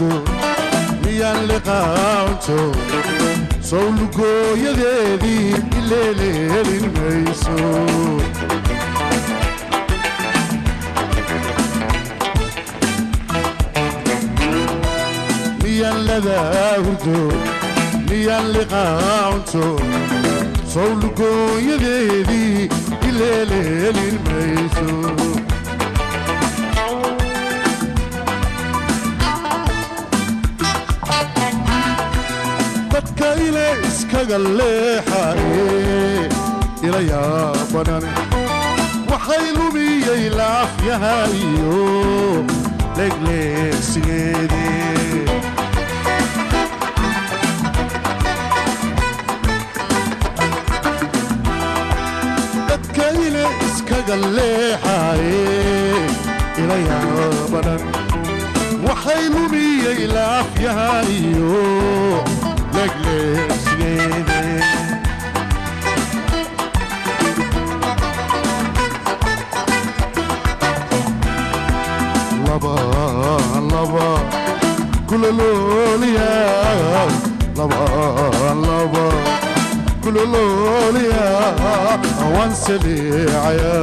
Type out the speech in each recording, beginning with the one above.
hurdo miyaan liqaanto sowlugooyadeedii ileeleelin mayso miyaan ladaa hurdo miyaan liqaanto sowlugooyadeedii ileeleelin mayso dadka ile iskaga leexaye ila yaabanane waxay lumiyey laafyaha iyo legleegsigeedii dadka ile iskaga leexaye ila yaabanan waxay lumiyey laafyaha iyo legleegsigeedii laba laba kulolooliya laba laba kulolooliya waan saliicaya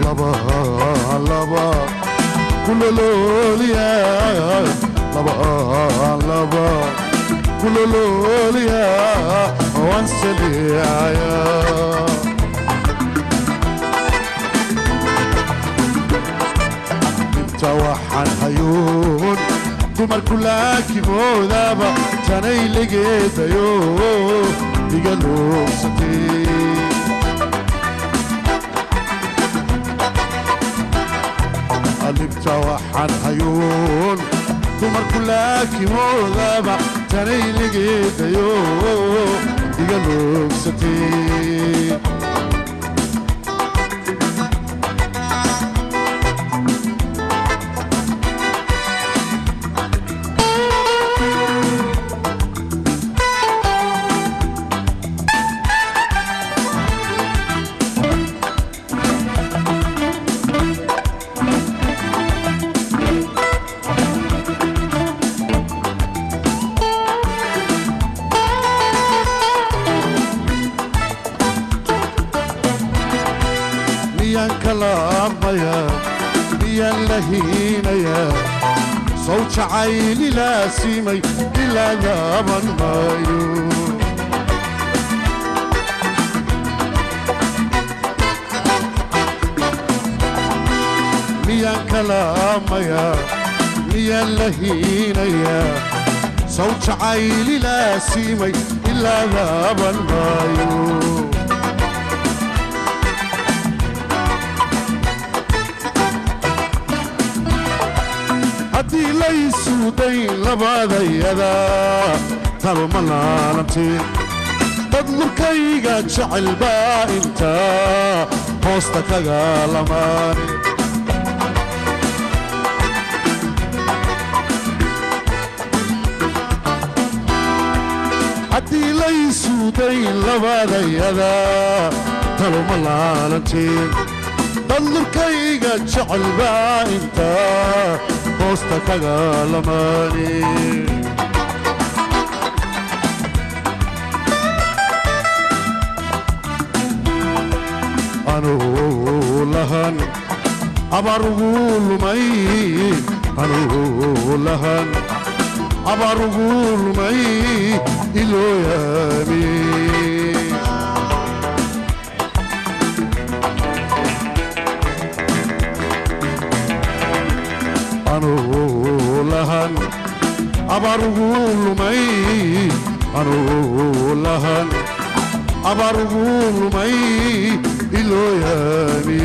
laba laba kulolooliya laba laba kulolooliya waan saliicaya inta waxaan hayuun dumarku laakimoodaba tanay ligeedayo iga luubsatay alibta waxaan hayuun dumarku laakimoodaba tanay ligeedayo iga luubsatay miyaan kalaamaya miyaan la hiinaya sow jacayl ilaa siimay ilaa yaaban maayo miyaan kalaamaya miyaan la hiinaya sow jacayl ilaa siimay ilaa yaaban maayo haddii laysu dayn labadayada taluma laalantiin dad lurkayga jecel baa intaa hoosta kaga lamaane haddii laysu dayn labadayada taluma laalantiin dad lurkayga jecel baa intaa hoosta kaga lamaane anuu lahan abaar ugu lumay anuu lahan abaar ugu lumay ilooyaami anuu lahan abaar ugu lumay anuu lahan abaar ugu lumay ilooyaami.